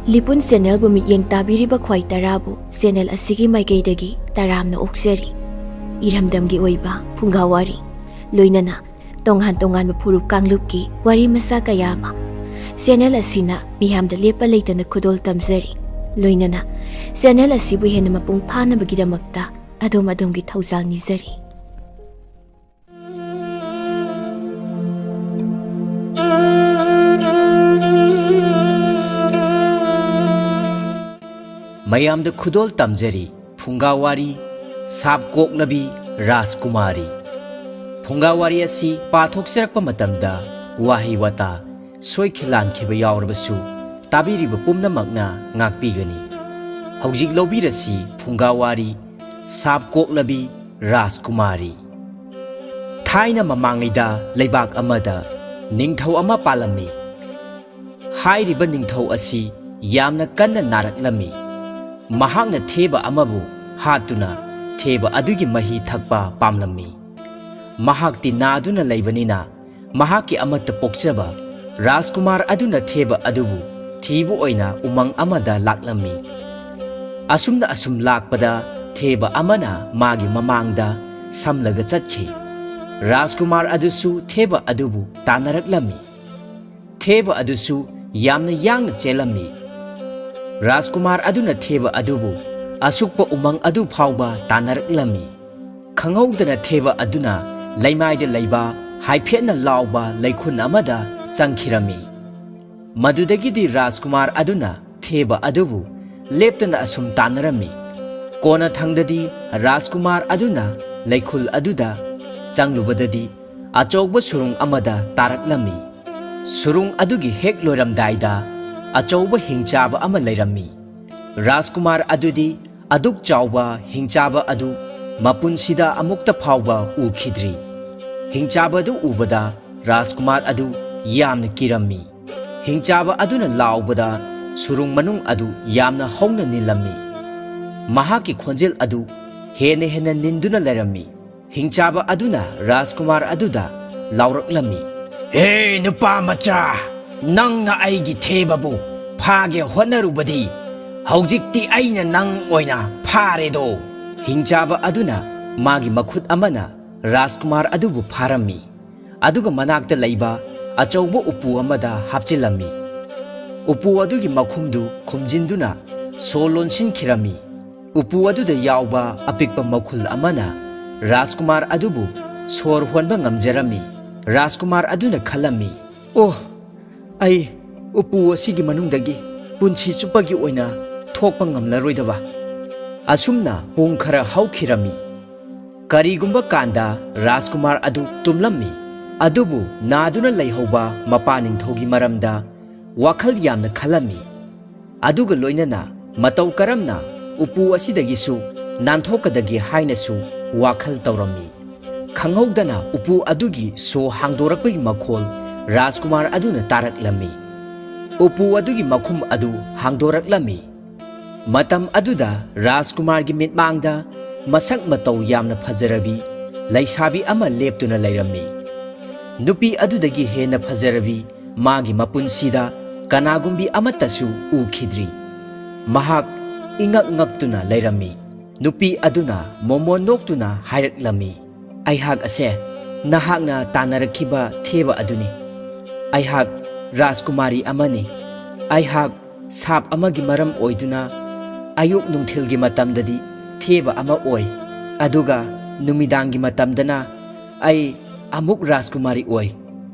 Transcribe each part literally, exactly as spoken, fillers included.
ꯂꯤꯄꯨꯟ ꯆꯦꯅꯦꯜꯕꯨ ꯃꯤꯠꯌꯦꯡ ꯇꯥꯕꯤꯔꯤꯕ ꯈ꯭ꯋꯥꯏ ꯇꯔꯥꯕꯨ ꯆꯦꯅꯦꯜ ꯑꯁꯤꯒꯤ ꯃꯥꯏꯀꯩꯗꯒꯤ ꯇꯔꯥꯝꯅ ꯑꯣꯛꯆꯔꯤ꯫ ꯏꯔꯝꯗꯝꯒꯤ ꯑꯣꯏꯕ ꯐꯨꯡꯒꯥ ꯋꯥꯔꯤ, ꯂꯣꯏꯅꯅ ꯇꯣꯉꯥꯟ ꯇꯣꯉꯥꯟꯕ ꯐꯨꯔꯨꯞ ꯀꯥꯡꯂꯨꯞꯀꯤ ꯋꯥꯔꯤ ꯃꯆꯥ ꯀꯌꯥ ꯑꯃ ꯆꯦꯅꯦꯜ ꯑꯁꯤꯅ ꯃꯤꯌꯥꯝꯗ ꯂꯦꯞꯄ ꯂꯩꯇꯅ ꯈꯨꯗꯣꯜ ꯇꯝꯖꯔꯤ꯫ ꯂꯣꯏꯅꯅ ꯆꯦꯅꯦꯜ ꯑꯁꯤꯕꯨ ꯍꯦꯟꯅ ꯃꯄꯨꯡ ꯐꯥꯅꯕꯒꯤꯗꯃꯛꯇ ꯑꯗꯣꯝ ꯑꯗꯣꯝꯒꯤ ꯊꯧꯖꯥꯜ ꯅꯤꯖꯔꯤ꯫ ꯃꯌꯥꯝꯗ ꯈꯨꯗꯣꯜ ꯇꯝꯖꯔꯤ꯫ ꯐꯨꯡꯒꯥ ꯋꯥꯔꯤ, ꯁꯥꯞ ꯀꯣꯛꯂꯕꯤ ꯔꯥꯖꯀꯨꯃꯥꯔꯤ꯫ ꯐꯨꯡꯒꯥ ꯋꯥꯔꯤ ꯑꯁꯤ ꯄꯥꯊꯣꯛꯆꯔꯛꯄ ꯃꯇꯝꯗ ꯋꯥꯍꯩ ꯋꯥꯇꯥ ꯁꯣꯏꯈꯤꯂꯥꯟꯈꯤꯕ ꯌꯥꯎꯔꯕꯁꯨ ꯇꯥꯕꯤꯔꯤꯕ ꯄꯨꯝꯅꯃꯛꯅ ꯉꯥꯛꯄꯤꯒꯅꯤ꯫ ꯍꯧꯖꯤꯛ ꯂꯧꯕꯤꯔꯁꯤ ꯐꯨꯡꯒꯥ ꯋꯥꯔꯤ, ꯁꯥꯞ ꯀꯣꯛꯂꯕꯤ ꯔꯥꯖꯀꯨꯃꯥꯔꯤ꯫ ꯊꯥꯏꯅ ꯃꯃꯥꯡꯉꯩꯗ ꯂꯩꯕꯥꯛ ꯑꯃꯗ ꯅꯤꯡꯊꯧ ꯑꯃ ꯄꯥꯜꯂꯝꯃꯤ꯫ ꯍꯥꯏꯔꯤꯕ ꯅꯤꯡꯊꯧ ꯑꯁꯤ ꯌꯥꯝꯅ ꯀꯟꯅ ꯅꯥꯔꯛꯂꯝꯃꯤ꯫ ꯃꯍꯥꯛꯅ ꯊꯦꯕ ꯑꯃꯕꯨ ꯍꯥꯠꯇꯨꯅ ꯊꯦꯕ ꯑꯗꯨꯒꯤ ꯃꯍꯤ ꯊꯛꯄ ꯄꯥꯝꯂꯝꯃꯤ꯫ ꯃꯍꯥꯛꯇꯤ ꯅꯥꯗꯨꯅ ꯂꯩꯕꯅꯤꯅ ꯃꯍꯥꯛꯀꯤ ꯑꯃꯠꯇ ꯄꯣꯛꯆꯕ ꯔꯥꯖꯀꯨꯃꯥꯔ ꯑꯗꯨꯅ ꯊꯦꯕ ꯑꯗꯨꯕꯨ ꯊꯤꯕ ꯑꯣꯏꯅ ꯎꯃꯪ ꯑꯃꯗ ꯂꯥꯛꯂꯝꯃꯤ꯫ ꯑꯁꯨꯝꯅ ꯑꯁꯨꯝ ꯂꯥꯛꯄꯗ ꯊꯦꯕ ꯑꯃꯅ ꯃꯥꯒꯤ ꯃꯃꯥꯡꯗ ꯁꯝꯂꯒ ꯆꯠꯈꯤ꯫ ꯔꯥꯖꯀꯨꯃꯥꯔ ꯑꯗꯨꯁꯨ ꯊꯦꯕ ꯑꯗꯨꯕꯨ ꯇꯥꯟꯅꯔꯛꯂꯝꯃꯤ꯫ ꯊꯦꯕ ꯑꯗꯨꯁꯨ ꯌꯥꯝꯅ ꯌꯥꯡꯅ ꯆꯦꯜꯂꯝꯃꯤ꯫ ꯔꯥꯖꯀꯨꯃꯥꯔ ꯑꯗꯨꯅ ꯊꯦꯕ ꯑꯗꯨꯕꯨ ꯑꯁꯨꯛꯄ ꯎꯃꯪ ꯑꯗꯨ ꯐꯥꯎꯕ ꯇꯥꯟꯅꯔꯛꯂꯝꯃꯤ꯫ ꯈꯪꯍꯧꯗꯅ ꯊꯦꯕ ꯑꯗꯨꯅ ꯂꯩꯃꯥꯏꯗ ꯂꯩꯕ ꯍꯥꯏꯐꯦꯠꯅ ꯂꯥꯎꯕ ꯂꯩꯈꯨꯟ ꯑꯃꯗ ꯆꯪꯈꯤꯔꯝꯃꯤ꯫ ꯃꯗꯨꯗꯒꯤꯗꯤ ꯔꯥꯖꯀꯨꯃꯥꯔ ꯑꯗꯨꯅ ꯊꯦꯕ ꯑꯗꯨꯕꯨ ꯂꯦꯞꯇꯅ ꯑꯁꯨꯝ ꯇꯥꯟꯅꯔꯝꯃꯤ꯫ ꯀꯣꯟꯅꯊꯪꯗꯗꯤ ꯔꯥꯖꯀꯨꯃꯥꯔ ꯑꯗꯨꯅ ꯂꯩꯈꯨꯜ ꯑꯗꯨꯗ ꯆꯪꯂꯨꯕꯗꯗꯤ ꯑꯆꯧꯕ ꯁꯨꯔꯨꯡ ꯑꯃꯗ ꯇꯥꯔꯛꯂꯝꯃꯤ꯫ ꯁꯨꯔꯨꯡ ꯑꯗꯨꯒꯤ ꯍꯦꯛ ꯂꯣꯏꯔꯝꯗꯥꯏꯗ ꯑꯆꯧꯕ ꯍꯤꯡꯆꯥꯕ ꯑꯃ ꯂꯩꯔꯝꯃꯤ꯫ ꯔꯥꯖꯀꯨꯃꯥꯔ ꯑꯗꯨꯗꯤ ꯑꯗꯨꯛ ꯆꯥꯎꯕ ꯍꯤꯡꯆꯥꯕ ꯑꯗꯨ ꯃꯄꯨꯟꯁꯤꯗ ꯑꯃꯨꯛꯇ ꯐꯥꯎꯕ ꯎꯈꯤꯗ꯭ꯔꯤ꯫ ꯍꯤꯡꯆꯥꯕ ꯑꯗꯨ ꯎꯕꯗ ꯔꯥꯖꯀꯨꯃꯥꯔ ꯑꯗꯨ ꯌꯥꯝꯅ ꯀꯤꯔꯝꯃꯤ꯫ ꯍꯤꯡꯆꯥꯕ ꯑꯗꯨꯅ ꯂꯥꯎꯕꯗ ꯁꯨꯔꯨꯡ ꯃꯅꯨꯡ ꯑꯗꯨ ꯌꯥꯝꯅ ꯍꯧꯅ ꯅꯤꯜꯂꯝꯃꯤ꯫ ꯃꯍꯥꯛꯀꯤ ꯈꯣꯟꯖꯦꯜ ꯑꯗꯨ ꯍꯦꯟꯅ ꯍꯦꯟꯅ ꯅꯤꯟꯗꯨꯅ ꯂꯩꯔꯝꯃꯤ꯫ ꯍꯤꯡꯆꯥꯕ ꯑꯗꯨꯅ ꯔꯥꯖꯀꯨꯃꯥꯔ ꯑꯗꯨꯗ ꯂꯥꯎꯔꯛꯂꯝꯃꯤ, "ꯍꯦ ꯅꯨꯄꯥ ꯃꯆꯥ, ꯅꯪꯅ ꯑꯩꯒꯤ ꯊꯦꯕꯕꯨ ꯐꯥꯒꯦ ꯍꯣꯠꯅꯔꯨꯕꯗꯤ ꯍꯧꯖꯤꯛꯇꯤ ꯑꯩꯅ ꯅꯪ ꯑꯣꯏꯅ ꯐꯥꯔꯦꯗꯣ!" ꯍꯤꯡꯆꯥꯕ ꯑꯗꯨꯅ ꯃꯥꯒꯤ ꯃꯈꯨꯠ ꯑꯃꯅ ꯔꯥꯖꯀꯨꯃꯥꯔ ꯑꯗꯨꯕꯨ ꯐꯥꯔꯝꯃꯤ, ꯑꯗꯨꯒ ꯃꯅꯥꯛꯇ ꯂꯩꯕ ꯑꯆꯧꯕ ꯎꯄꯨ ꯑꯃꯗ ꯍꯥꯞꯆꯤꯜꯂꯝꯃꯤ꯫ ꯎꯄꯨ ꯑꯗꯨꯒꯤ ꯃꯈꯨꯝꯗꯨ ꯈꯨꯝꯖꯤꯟꯗꯨꯅ ꯁꯣ ꯂꯣꯟꯁꯤꯟꯈꯤꯔꯝꯃꯤ꯫ ꯎꯄꯨ ꯑꯗꯨꯗ ꯌꯥꯎꯕ ꯑꯄꯤꯛꯄ ꯃꯈꯨꯜ ꯑꯃꯅ ꯔꯥꯖꯀꯨꯃꯥꯔ ꯑꯗꯨꯕꯨ ꯁꯣꯔ ꯍꯣꯟꯕ ꯉꯝꯖꯔꯝꯃꯤ꯫ ꯔꯥꯖꯀꯨꯃꯥꯔ ꯑꯗꯨꯅ ꯈꯜꯂꯝꯃꯤ, "ꯑꯣ, ꯑꯩ ꯎꯄꯨ ꯑꯁꯤꯒꯤ ꯃꯅꯨꯡꯗꯒꯤ ꯄꯨꯟꯁꯤ ꯆꯨꯞꯄꯒꯤ ꯑꯣꯏꯅ ꯊꯣꯛꯄ ꯉꯝꯂꯔꯣꯏꯗꯕ"꯫ ꯑꯁꯨꯝꯅ ꯄꯨꯡ ꯈꯔ ꯍꯧꯈꯤꯔꯝꯃꯤ꯫ ꯀꯔꯤꯒꯨꯝꯕ ꯀꯥꯟꯗ ꯔꯥꯖꯀꯨꯃꯥꯔ ꯑꯗꯨ ꯇꯨꯝꯂꯝꯃꯤ, ꯑꯗꯨꯕꯨ ꯅꯥꯗꯨꯅ ꯂꯩꯍꯧꯕ ꯃꯄꯥ ꯅꯤꯡꯊꯧꯒꯤ ꯃꯔꯝꯗ ꯋꯥꯈꯜ ꯌꯥꯝꯅ ꯈꯜꯂꯝꯃꯤ꯫ ꯑꯗꯨꯒ ꯂꯣꯏꯅꯅ ꯃꯇꯧ ꯀꯔꯝꯅ ꯎꯄꯨ ꯑꯁꯤꯗꯒꯤꯁꯨ ꯅꯥꯟꯊꯣꯛꯀꯗꯒꯦ ꯍꯥꯏꯅꯁꯨ ꯋꯥꯈꯜ ꯇꯧꯔꯝꯃꯤ꯫ ꯈꯪꯍꯧꯗꯅ ꯎꯄꯨ ꯑꯗꯨꯒꯤ ꯁꯣ ꯍꯥꯡꯗꯣꯔꯛꯄꯒꯤ ꯃꯈꯣꯜ ꯔꯥꯖꯀꯨꯃꯥꯔ ꯑꯗꯨꯅ ꯇꯥꯔꯛꯂꯝꯃꯤ꯫ ꯎꯄꯨ ꯑꯗꯨꯒꯤ ꯃꯈꯨꯝ ꯑꯗꯨ ꯍꯥꯡꯗꯣꯔꯛꯂꯝꯃꯤ꯫ ꯃꯇꯝ ꯑꯗꯨꯗ ꯔꯥꯖꯀꯨꯃꯥꯔꯒꯤ ꯃꯤꯠꯃꯥꯡꯗ ꯃꯁꯛ ꯃꯇꯧ ꯌꯥꯝꯅ ꯐꯖꯔꯕꯤ ꯂꯩꯁꯥꯕꯤ ꯑꯃ ꯂꯦꯞꯇꯨꯅ ꯂꯩꯔꯝꯃꯤ꯫ ꯅꯨꯄꯤ ꯑꯗꯨꯗꯒꯤ ꯍꯦꯟꯅ ꯐꯖꯔꯕꯤ ꯃꯥꯒꯤ ꯃꯄꯨꯟꯁꯤꯗ ꯀꯅꯥꯒꯨꯝꯕꯤ ꯑꯃꯠꯇꯁꯨ ꯎꯈꯤꯗ꯭ꯔꯤ꯫ ꯃꯍꯥꯛ ꯏꯉꯛ ꯉꯛꯇꯨꯅ ꯂꯩꯔꯝꯃꯤ꯫ ꯅꯨꯄꯤ ꯑꯗꯨꯅ ꯃꯣꯃꯣꯟ ꯅꯣꯛꯇꯨꯅ ꯍꯥꯏꯔꯛꯂꯝꯃꯤ, "ꯑꯩꯍꯥꯛ ꯑꯁꯦ ꯅꯍꯥꯛꯅ ꯇꯥꯟꯅꯔꯛꯈꯤꯕ ꯊꯦꯕ ꯑꯗꯨꯅꯤ꯫ ꯑꯩꯍꯥꯛ ꯔꯥꯖꯀꯨꯃꯥꯔꯤ ꯑꯃꯅꯤ꯫ ꯑꯩꯍꯥꯛ ꯁꯥꯞ ꯑꯃꯒꯤ ꯃꯔꯝ ꯑꯣꯏꯗꯨꯅ ꯑꯌꯨꯛ ꯅꯨꯡꯊꯤꯜꯒꯤ ꯃꯇꯝꯗꯗꯤ ꯊꯦꯕ ꯑꯃ ꯑꯣꯏ, ꯑꯗꯨꯒ ꯅꯨꯃꯤꯗꯥꯡꯒꯤ ꯃꯇꯝꯗꯅ ꯑꯩ ꯑꯃꯨꯛ ꯔꯥꯖꯀꯨꯃꯥꯔꯤ ꯑꯣꯏ꯫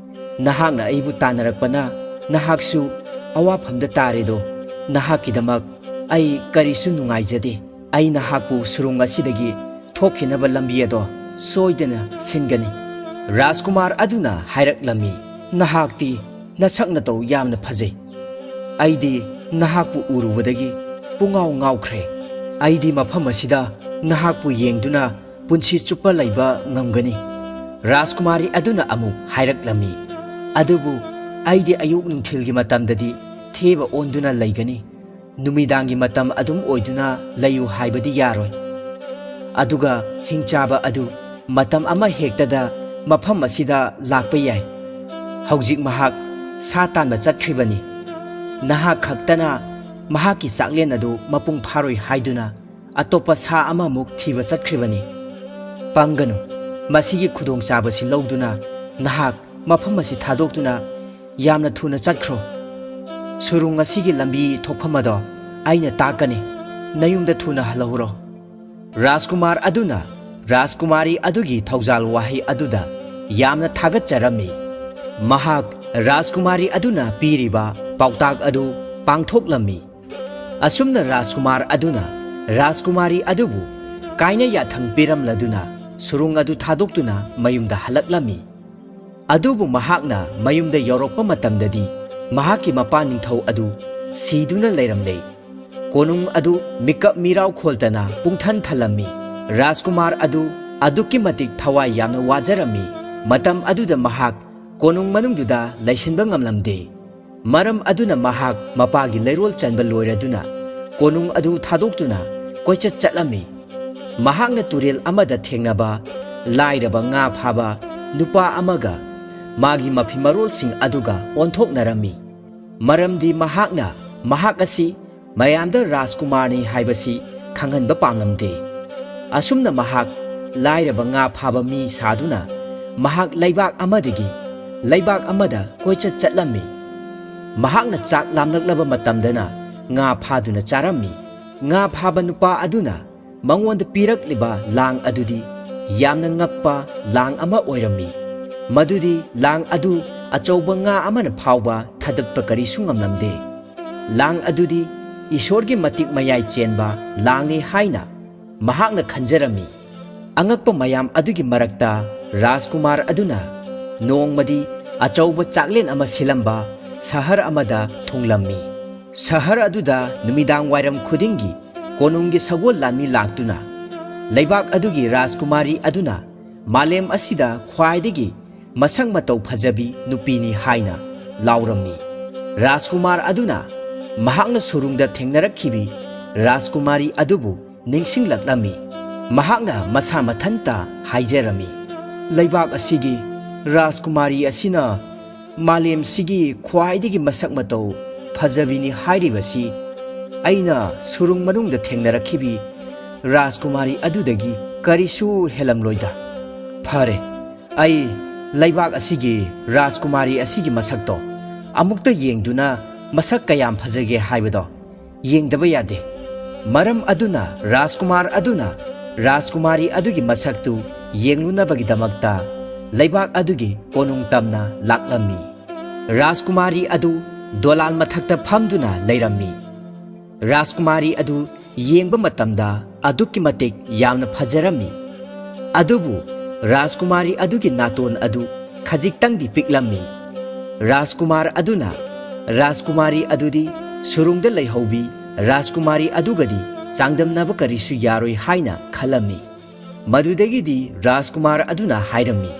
ꯅꯍꯥꯛꯅ ꯑꯩꯕꯨ ꯇꯥꯟꯅꯔꯛꯄꯅ ꯅꯍꯥꯛꯁꯨ ꯑꯋꯥꯐꯝꯗ ꯇꯥꯔꯦꯗꯣ꯫ ꯅꯍꯥꯛꯀꯤꯗꯃꯛ ꯑꯩ ꯀꯔꯤꯁꯨ ꯅꯨꯡꯉꯥꯏꯖꯗꯦ꯫ ꯑꯩ ꯅꯍꯥꯛꯄꯨ ꯁꯨꯔꯨꯡ ꯑꯁꯤꯗꯒꯤ ꯊꯣꯛꯈꯤꯅꯕ ꯂꯝꯕꯤ ꯑꯗꯣ ꯁꯣꯏꯗꯅ ꯁꯤꯟꯒꯅꯤ"꯫ ꯔꯥꯖꯀꯨꯃꯥꯔ ꯑꯗꯨꯅ ꯍꯥꯏꯔꯛꯂꯝꯃꯤ, "ꯅꯍꯥꯛꯇꯤ ꯅꯁꯛ ꯅꯇꯧ ꯌꯥꯝꯅ ꯐꯖꯩ꯫ ꯑꯩꯗꯤ ꯅꯍꯥꯛꯄꯨ ꯎꯔꯨꯕꯗꯒꯤ ꯄꯨꯡꯉꯥꯎ ꯉꯥꯎꯈ꯭ꯔꯦ꯫ ꯑꯩꯗꯤ ꯃꯐꯝ ꯑꯁꯤꯗ ꯅꯍꯥꯛꯄꯨ ꯌꯦꯡꯗꯨꯅ ꯄꯨꯟꯁꯤ ꯆꯨꯞꯄ ꯂꯩꯕ ꯉꯝꯒꯅꯤ"꯫ ꯔꯥꯖꯀꯨꯃꯥꯔꯤ ꯑꯗꯨꯅ ꯑꯃꯨꯛ ꯍꯥꯏꯔꯛꯂꯝꯃꯤ, "ꯑꯗꯨꯕꯨ ꯑꯩꯗꯤ ꯑꯌꯨꯛ ꯅꯨꯡꯊꯤꯜꯒꯤ ꯃꯇꯝꯗꯗꯤ ꯊꯦꯕ ꯑꯣꯟꯗꯨꯅ ꯂꯩꯒꯅꯤ꯫ ꯅꯨꯃꯤꯗꯥꯡꯒꯤ ꯃꯇꯝ ꯑꯗꯨꯝ ꯑꯣꯏꯗꯨꯅ ꯂꯩꯌꯨ ꯍꯥꯏꯕꯗꯤ ꯌꯥꯔꯣꯏ꯫ ꯑꯗꯨꯒ ꯍꯤꯡꯆꯥꯕ ꯑꯗꯨ ꯃꯇꯝ ꯑꯃ ꯍꯦꯛꯇꯗ ꯃꯐꯝ ꯑꯁꯤꯗ ꯂꯥꯛꯄ ꯌꯥꯏ꯫ ꯍꯧꯖꯤꯛ ꯃꯍꯥꯛ ꯁꯥ ꯇꯥꯟꯕ ꯆꯠꯈ꯭ꯔꯤꯕꯅꯤ"꯫ ꯅꯍꯥꯛ ꯈꯛꯇꯅ ꯃꯍꯥꯛꯀꯤ ꯆꯥꯛꯂꯦꯟ ꯑꯗꯨ ꯃꯄꯨꯡ ꯐꯥꯔꯣꯏ ꯍꯥꯏꯗꯨꯅ ꯑꯇꯣꯞꯄ ꯁꯥ ꯑꯃꯃꯨꯛ ꯊꯤꯕ ꯆꯠꯈ꯭ꯔꯤꯕꯅꯤ꯫ ꯄꯪꯒꯅꯨ꯫ ꯃꯁꯤꯒꯤ ꯈꯨꯗꯣꯡꯆꯥꯕꯁꯤ ꯂꯧꯗꯨꯅ ꯅꯍꯥꯛ ꯃꯐꯝ ꯑꯁꯤ ꯊꯥꯗꯣꯛꯇꯨꯅ ꯌꯥꯝꯅ ꯊꯨꯅ ꯆꯠꯈ꯭ꯔꯣ꯫ ꯁꯨꯔꯨꯡ ꯑꯁꯤꯒꯤ ꯂꯝꯕꯤ ꯊꯣꯛꯐꯝ ꯑꯗꯣ ꯑꯩꯅ ꯇꯥꯛꯀꯅꯤ꯫ ꯅꯌꯨꯝꯗ ꯊꯨꯅ ꯍꯜꯍꯧꯔꯣ꯫ ꯔꯥꯖꯀꯨꯃꯥꯔ ꯑꯗꯨꯅ ꯔꯥꯖꯀꯨꯃꯥꯔꯤ ꯑꯗꯨꯒꯤ ꯊꯧꯖꯥꯜ ꯋꯥꯍꯩ ꯑꯗꯨꯗ ꯌꯥꯝꯅ ꯊꯥꯒꯠꯆꯔꯝꯃꯤ꯫ ꯃꯍꯥꯛ ꯔꯥꯖꯀꯨꯃꯥꯔꯤ ꯑꯗꯨꯅ ꯄꯤꯔꯤꯕ ꯄꯥꯎꯇꯥꯛ ꯑꯗꯨ ꯄꯥꯡꯊꯣꯛꯂꯝꯃꯤ꯫ ꯑꯁꯨꯝꯅ ꯔꯥꯖꯀꯨꯃꯥꯔ ꯑꯗꯨꯅ ꯔꯥꯖꯀꯨꯃꯥꯔꯤ ꯑꯗꯨꯕꯨ ꯀꯥꯏꯅ ꯌꯥꯊꯪ ꯄꯤꯔꯝꯂꯗꯨꯅ ꯁꯨꯔꯨꯡ ꯑꯗꯨ ꯊꯥꯗꯣꯛꯇꯨꯅ ꯃꯌꯨꯝꯗ ꯍꯜꯂꯛꯂꯝꯃꯤ꯫ ꯑꯗꯨꯕꯨ ꯃꯍꯥꯛꯅ ꯃꯌꯨꯝꯗ ꯌꯧꯔꯛꯄ ꯃꯇꯝꯗꯗꯤ ꯃꯍꯥꯛꯀꯤ ꯃꯄꯥ ꯅꯤꯡꯊꯧ ꯑꯗꯨ ꯁꯤꯗꯨꯅ ꯂꯩꯔꯝꯂꯦ꯫ ꯀꯣꯅꯨꯡ ꯑꯗꯨ ꯃꯤꯀꯞ ꯃꯤꯔꯥꯎ ꯈꯣꯜꯇꯅ ꯄꯨꯡꯊꯟ ꯊꯜꯂꯝꯃꯤ꯫ ꯔꯥꯖꯀꯨꯃꯥꯔ ꯑꯗꯨ ꯑꯗꯨꯛꯀꯤ ꯃꯇꯤꯛ ꯊꯋꯥꯏ ꯌꯥꯝꯅ ꯋꯥꯖꯔꯝꯃꯤ꯫ ꯃꯇꯝ ꯑꯗꯨꯗ ꯃꯍꯥꯛ ꯀꯣꯅꯨꯡ ꯃꯅꯨꯡꯗꯨꯗ ꯂꯩꯁꯤꯟꯕ ꯉꯝꯂꯝꯗꯦ꯫ ꯃꯔꯝ ꯑꯗꯨꯅ ꯃꯍꯥꯛ ꯃꯄꯥꯒꯤ ꯂꯩꯔꯣꯜ ꯆꯟꯕ ꯂꯣꯏꯔꯗꯨꯅ ꯀꯣꯅꯨꯡ ꯑꯗꯨ ꯊꯥꯗꯣꯛꯇꯨꯅ ꯀꯣꯏꯆꯠ ꯆꯠꯂꯝꯃꯤ꯫ ꯃꯍꯥꯛꯅ ꯇꯨꯔꯦꯜ ꯑꯃꯗ ꯊꯦꯡꯅꯕ ꯂꯥꯏꯔꯕ ꯉꯥ ꯐꯥꯕ ꯅꯨꯄꯥ ꯑꯃꯒ ꯃꯥꯒꯤ ꯃꯐꯤ ꯃꯔꯣꯜꯁꯤꯡ ꯑꯗꯨꯒ ꯑꯣꯟꯊꯣꯛꯅꯔꯝꯃꯤ꯫ ꯃꯔꯝꯗꯤ ꯃꯍꯥꯛꯅ ꯃꯍꯥꯛ ꯑꯁꯤ ꯃꯌꯥꯝꯗ ꯔꯥꯖꯀꯨꯃꯥꯔꯅꯤ ꯍꯥꯏꯕꯁꯤ ꯈꯪꯍꯟꯕ ꯄꯥꯝꯂꯝꯗꯦ꯫ ꯑꯁꯨꯝꯅ ꯃꯍꯥꯛ ꯂꯥꯏꯔꯕ ꯉꯥ ꯐꯥꯕ ꯃꯤ ꯁꯥꯗꯨꯅ ꯃꯍꯥꯛ ꯂꯩꯕꯥꯛ ꯑꯃꯗꯒꯤ ꯂꯩꯕꯥꯛ ꯑꯃꯗ ꯀꯣꯏꯆꯠ ꯆꯠꯂꯝꯃꯤ꯫ ꯃꯍꯥꯛꯅ ꯆꯥꯛ ꯂꯥꯝꯂꯛꯂꯕ ꯃꯇꯝꯗꯅ ꯉꯥ ꯐꯥꯗꯨꯅ ꯆꯥꯔꯝꯃꯤ꯫ ꯉꯥ ꯐꯥꯕ ꯅꯨꯄꯥ ꯑꯗꯨꯅ ꯃꯉꯣꯟꯗ ꯄꯤꯔꯛꯂꯤꯕ ꯂꯥꯡ ꯑꯗꯨꯗꯤ ꯌꯥꯝꯅ ꯉꯛꯄ ꯂꯥꯡ ꯑꯃ ꯑꯣꯏꯔꯝꯃꯤ꯫ ꯃꯗꯨꯗꯤ ꯂꯥꯡ ꯑꯗꯨ ꯑꯆꯧꯕ ꯉꯥ ꯑꯃꯅ ꯐꯥꯎꯕ ꯊꯥꯗꯠꯄ ꯀꯔꯤꯁꯨ ꯉꯝꯂꯝꯗꯦ꯫ ꯂꯥꯡ ꯑꯗꯨꯗꯤ ꯏꯁꯣꯔꯒꯤ ꯃꯇꯤꯛ ꯃꯌꯥꯏ ꯆꯦꯟꯕ ꯂꯥꯡꯅꯤ ꯍꯥꯏꯅ ꯃꯍꯥꯛꯅ ꯈꯟꯖꯔꯝꯃꯤ꯫ ꯑꯉꯛꯄ ꯃꯌꯥꯝ ꯑꯗꯨꯒꯤ ꯃꯔꯛꯇ ꯔꯥꯖꯀꯨꯃꯥꯔ ꯑꯗꯨꯅ ꯅꯣꯡꯃꯗꯤ ꯑꯆꯧꯕ ꯆꯥꯛꯂꯦꯟ ꯑꯃ ꯁꯤꯜꯂꯝꯕ ꯁꯍꯔ ꯑꯃꯗ ꯊꯨꯡꯂꯝꯃꯤ꯫ ꯁꯍꯔ ꯑꯗꯨꯗ ꯅꯨꯃꯤꯗꯥꯡ ꯋꯥꯏꯔꯝ ꯈꯨꯗꯤꯡꯒꯤ ꯀꯣꯅꯨꯡꯒꯤ ꯁꯒꯣꯜ ꯂꯥꯟꯃꯤ ꯂꯥꯛꯇꯨꯅ ꯂꯩꯕꯥꯛ ꯑꯗꯨꯒꯤ ꯔꯥꯖꯀꯨꯃꯥꯔꯤ ꯑꯗꯨꯅ ꯃꯥꯂꯦꯝ ꯑꯁꯤꯗ ꯈ꯭ꯋꯥꯏꯗꯒꯤ ꯃꯁꯛ ꯃꯇꯧ ꯐꯖꯕꯤ ꯅꯨꯄꯤꯅꯤ ꯍꯥꯏꯅ ꯂꯥꯎꯔꯝꯃꯤ꯫ ꯔꯥꯖꯀꯨꯃꯥꯔ ꯑꯗꯨꯅ ꯃꯍꯥꯛꯅ ꯁꯨꯔꯨꯡꯗ ꯊꯦꯡꯅꯔꯛꯈꯤꯕꯤ ꯔꯥꯖꯀꯨꯃꯥꯔꯤ ꯑꯗꯨꯕꯨ ꯅꯤꯡꯁꯤꯡꯂꯛꯂꯝꯃꯤ꯫ ꯃꯍꯥꯛꯅ ꯃꯁꯥ ꯃꯊꯟꯇ ꯍꯥꯏꯖꯔꯝꯃꯤ, "ꯂꯩꯕꯥꯛ ꯑꯁꯤꯒꯤ ꯔꯥꯖꯀꯨꯃꯥꯔꯤ ꯑꯁꯤꯅ ꯃꯥꯂꯦꯝꯁꯤꯒꯤ ꯈ꯭ꯋꯥꯏꯗꯒꯤ ꯃꯁꯛ ꯃꯇꯧ ꯐꯖꯕꯤꯅꯤ ꯍꯥꯏꯔꯤꯕꯁꯤ ꯑꯩꯅ ꯁꯨꯔꯨꯡ ꯃꯅꯨꯡꯗ ꯊꯦꯡꯅꯔꯛꯈꯤꯕꯤ ꯔꯥꯖꯀꯨꯃꯥꯔꯤ ꯑꯗꯨꯗꯒꯤ ꯀꯔꯤꯁꯨ ꯍꯦꯜꯂꯝꯂꯣꯏꯗ꯫ ꯐꯔꯦ, ꯑꯩ ꯂꯩꯕꯥꯛ ꯑꯁꯤꯒꯤ ꯔꯥꯖꯀꯨꯃꯥꯔꯤ ꯑꯁꯤꯒꯤ ꯃꯁꯛꯇꯣ ꯑꯃꯨꯛꯇ ꯌꯦꯡꯗꯨꯅ ꯃꯁꯛ ꯀꯌꯥꯝ ꯐꯖꯒꯦ ꯍꯥꯏꯕꯗꯣ ꯌꯦꯡꯗꯕ ꯌꯥꯗꯦ꯫ ꯃꯔꯝ ꯑꯗꯨꯅ ꯔꯥꯖꯀꯨꯃꯥꯔ ꯑꯗꯨꯅ ꯔꯥꯖꯀꯨꯃꯥꯔꯤ ꯑꯗꯨꯒꯤ ꯃꯁꯛꯇꯨ ꯌꯦꯡꯂꯨꯅꯕꯒꯤꯗꯃꯛꯇ ꯂꯩꯕꯥꯛ ꯑꯗꯨꯒꯤ ꯀꯣꯅꯨꯡ ꯇꯝꯅ ꯂꯥꯛꯂꯝꯃꯤ꯫ ꯔꯥꯖꯀꯨꯃꯥꯔꯤ ꯑꯗꯨ ꯗꯣꯂꯥꯟ ꯃꯊꯛꯇ ꯐꯝꯗꯨꯅ ꯂꯩꯔꯝꯃꯤ꯫ ꯔꯥꯖꯀꯨꯃꯥꯔꯤ ꯑꯗꯨ ꯌꯦꯡꯕ ꯃꯇꯝꯗ ꯑꯗꯨꯛꯀꯤ ꯃꯇꯤꯛ ꯌꯥꯝꯅ ꯐꯖꯔꯝꯃꯤ꯫ ꯑꯗꯨꯕꯨ ꯔꯥꯖꯀꯨꯃꯥꯔꯤ ꯑꯗꯨꯒꯤ ꯅꯥꯇꯣꯟ ꯑꯗꯨ ꯈꯖꯤꯛꯇꯪꯗꯤ ꯄꯤꯛꯂꯝꯃꯤ꯫ ꯔꯥꯖꯀꯨꯃꯥꯔ ꯑꯗꯨꯅ ꯔꯥꯖꯀꯨꯃꯥꯔꯤ ꯑꯗꯨꯗꯤ ꯁꯨꯔꯨꯡꯗ ꯂꯩꯍꯧꯕꯤ ꯔꯥꯖꯀꯨꯃꯥꯔꯤ ꯑꯗꯨꯒꯗꯤ ꯆꯥꯡꯗꯝꯅꯕ ꯀꯔꯤꯁꯨ ꯌꯥꯔꯣꯏ ꯍꯥꯏꯅ ꯈꯜꯂꯝꯃꯤ꯫ ꯃꯗꯨꯗꯒꯤꯗꯤ ꯔꯥꯖꯀꯨꯃꯥꯔ ꯑꯗꯨꯅ ꯍꯥꯏꯔꯝꯃꯤ,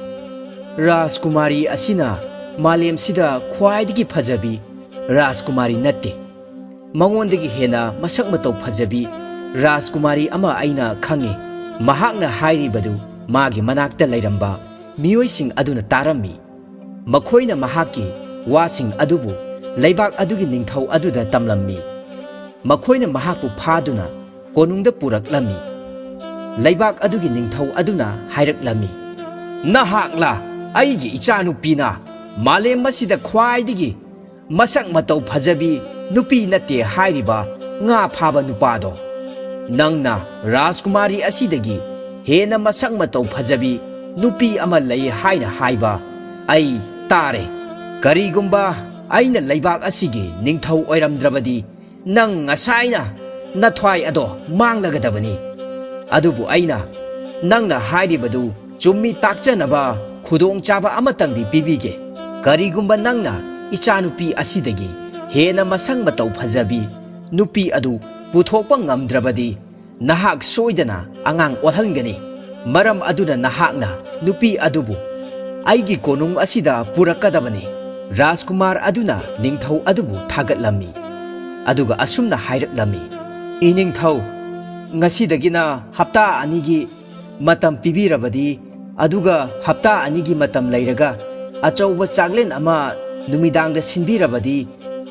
"ꯔꯥꯖꯀꯨꯃꯥꯔꯤ ꯑꯁꯤꯅ ꯃꯥꯂꯦꯝꯁꯤꯗ ꯈ꯭ꯋꯥꯏꯗꯒꯤ ꯐꯖꯕꯤ ꯔꯥꯖꯀꯨꯃꯥꯔꯤ ꯅꯠꯇꯦ꯫ ꯃꯉꯣꯟꯗꯒꯤ ꯍꯦꯟꯅ ꯃꯁꯛ ꯃꯇꯧ ꯐꯖꯕꯤ ꯔꯥꯖꯀꯨꯃꯥꯔꯤ ꯑꯃ ꯑꯩꯅ ꯈꯪꯏ꯫" ꯃꯍꯥꯛꯅ ꯍꯥꯏꯔꯤꯕꯗꯨ ꯃꯥꯒꯤ ꯃꯅꯥꯛꯇ ꯂꯩꯔꯝꯕ ꯃꯤꯑꯣꯏꯁꯤꯡ ꯑꯗꯨꯅ ꯇꯥꯔꯝꯃꯤ꯫ ꯃꯈꯣꯏꯅ ꯃꯍꯥꯛꯀꯤ ꯋꯥꯁꯤꯡ ꯑꯗꯨꯕꯨ ꯂꯩꯕꯥꯛ ꯑꯗꯨꯒꯤ ꯅꯤꯡꯊꯧ ꯑꯗꯨꯗ ꯇꯝꯂꯝꯃꯤ꯫ ꯃꯈꯣꯏꯅ ꯃꯍꯥꯛꯄꯨ ꯐꯥꯗꯨꯅ ꯀꯣꯅꯨꯡꯗ ꯄꯨꯔꯛꯂꯝꯃꯤ꯫ ꯂꯩꯕꯥꯛ ꯑꯗꯨꯒꯤ ꯅꯤꯡꯊꯧ ꯑꯗꯨꯅ ꯍꯥꯏꯔꯛꯂꯝꯃꯤ, "ꯅꯍꯥꯛꯂ ꯑꯩꯒꯤ ꯏꯆꯥꯅꯨꯄꯤꯅ ꯃꯥꯂꯦꯝ ꯑꯁꯤꯗ ꯈ꯭ꯋꯥꯏꯗꯒꯤ ꯃꯁꯛ ꯃꯇꯧ ꯐꯖꯕꯤ ꯅꯨꯄꯤ ꯅꯠꯇꯦ ꯍꯥꯏꯔꯤꯕ ꯉꯥ ꯐꯥꯕ ꯅꯨꯄꯥꯗꯣ? ꯅꯪꯅ ꯔꯥꯖꯀꯨꯃꯥꯔꯤ ꯑꯁꯤꯗꯒꯤ ꯍꯦꯟꯅ ꯃꯁꯛ ꯃꯇꯧ ꯐꯖꯕꯤ ꯅꯨꯄꯤ ꯑꯃ ꯂꯩ ꯍꯥꯏꯅ ꯍꯥꯏꯕ ꯑꯩ ꯇꯥꯔꯦ꯫ ꯀꯔꯤꯒꯨꯝꯕ ꯑꯩꯅ ꯂꯩꯕꯥꯛ ꯑꯁꯤꯒꯤ ꯅꯤꯡꯊꯧ ꯑꯣꯏꯔꯝꯗ꯭ꯔꯕꯗꯤ ꯅꯪ ꯉꯁꯥꯏꯅ ꯅꯊ꯭ꯋꯥꯏ ꯑꯗꯣ ꯃꯥꯡꯂꯒꯗꯕꯅꯤ꯫ ꯑꯗꯨꯕꯨ ꯑꯩꯅ ꯅꯪꯅ ꯍꯥꯏꯔꯤꯕꯗꯨ ꯆꯨꯝꯃꯤ ꯇꯥꯛꯆꯅꯕ ꯈꯨꯗꯣꯡꯆꯥꯕ ꯑꯃꯇꯪꯗꯤ ꯄꯤꯕꯤꯒꯦ꯫ ꯀꯔꯤꯒꯨꯝꯕ ꯅꯪꯅ ꯏꯆꯥꯅꯨꯄꯤ ꯑꯁꯤꯗꯒꯤ ꯍꯦꯟꯅ ꯃꯁꯛ ꯃꯇꯧ ꯐꯖꯕꯤ ꯅꯨꯄꯤ ꯑꯗꯨ ꯄꯨꯊꯣꯛꯄ ꯉꯝꯗ꯭ꯔꯕꯗꯤ ꯅꯍꯥꯛ ꯁꯣꯏꯗꯅ ꯑꯉꯥꯡ ꯑꯣꯜꯍꯟꯒꯅꯤ꯫ ꯃꯔꯝ ꯑꯗꯨꯅ ꯅꯍꯥꯛꯅ ꯅꯨꯄꯤ ꯑꯗꯨꯕꯨ ꯑꯩꯒꯤ ꯀꯣꯅꯨꯡ ꯑꯁꯤꯗ ꯄꯨꯔꯛꯀꯗꯕꯅꯤ꯫" ꯔꯥꯖꯀꯨꯃꯥꯔ ꯑꯗꯨꯅ ꯅꯤꯡꯊꯧ ꯑꯗꯨꯕꯨ ꯊꯥꯒꯠꯂꯝꯃꯤ꯫ ꯑꯗꯨꯒ ꯑꯁꯨꯝꯅ ꯍꯥꯏꯔꯛꯂꯝꯃꯤ, "ꯏꯅꯤꯡꯊꯧ, ꯉꯁꯤꯗꯒꯤꯅ ꯍꯞꯇꯥ ꯑꯅꯤꯒꯤ ꯃꯇꯝ ꯄꯤꯕꯤꯔꯕꯗꯤ, ꯑꯗꯨꯒ ꯍꯞꯇꯥ ꯑꯅꯤꯒꯤ ꯃꯇꯝ ꯂꯩꯔꯒ ꯑꯆꯧꯕ ꯆꯥꯛꯂꯦꯟ ꯑꯃ ꯅꯨꯃꯤꯗꯥꯡꯗ ꯁꯤꯟꯕꯤꯔꯕꯗꯤ,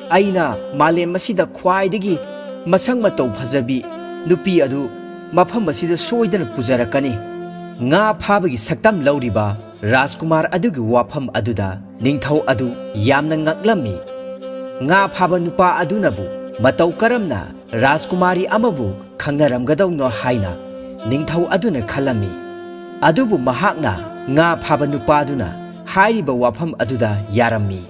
ꯑꯩꯅ ꯃꯥꯂꯦꯝ ꯑꯁꯤꯗ ꯈ꯭ꯋꯥꯏꯗꯒꯤ ꯃꯁꯛ ꯃꯇꯧ ꯐꯖꯕꯤ ꯅꯨꯄꯤ ꯑꯗꯨ ꯃꯐꯝ ꯑꯁꯤꯗ ꯁꯣꯏꯗꯅ ꯄꯨꯖꯔꯛꯀꯅꯤ꯫ ꯉꯥ ꯐꯥꯕꯒꯤ ꯁꯛꯇꯝ ꯂꯧꯔꯤꯕ ꯔꯥꯖꯀꯨꯃꯥꯔ ꯑꯗꯨꯒꯤ ꯋꯥꯐꯝ ꯑꯗꯨꯗ ꯅꯤꯡꯊꯧ ꯑꯗꯨ ꯌꯥꯝꯅ ꯉꯛꯂꯝꯃꯤ꯫ ꯉꯥ ꯐꯥꯕ ꯅꯨꯄꯥ ꯑꯗꯨꯅꯕꯨ ꯃꯇꯧ ꯀꯔꯝꯅ ꯔꯥꯖꯀꯨꯃꯥꯔꯤ ꯑꯃꯕꯨ ꯈꯪꯅꯔꯝꯒꯗꯧꯅꯣ ꯍꯥꯏꯅ ꯅꯤꯡꯊꯧ ꯑꯗꯨꯅ ꯈꯜꯂꯝꯃꯤ꯫ ꯑꯗꯨꯕꯨ ꯃꯍꯥꯛꯅ ꯉꯥ ꯐꯥꯕ ꯅꯨꯄꯥꯗꯨꯅ ꯍꯥꯏꯔꯤꯕ ꯋꯥꯐꯝ ꯑꯗꯨꯗ ꯌꯥꯔꯝꯃꯤ꯫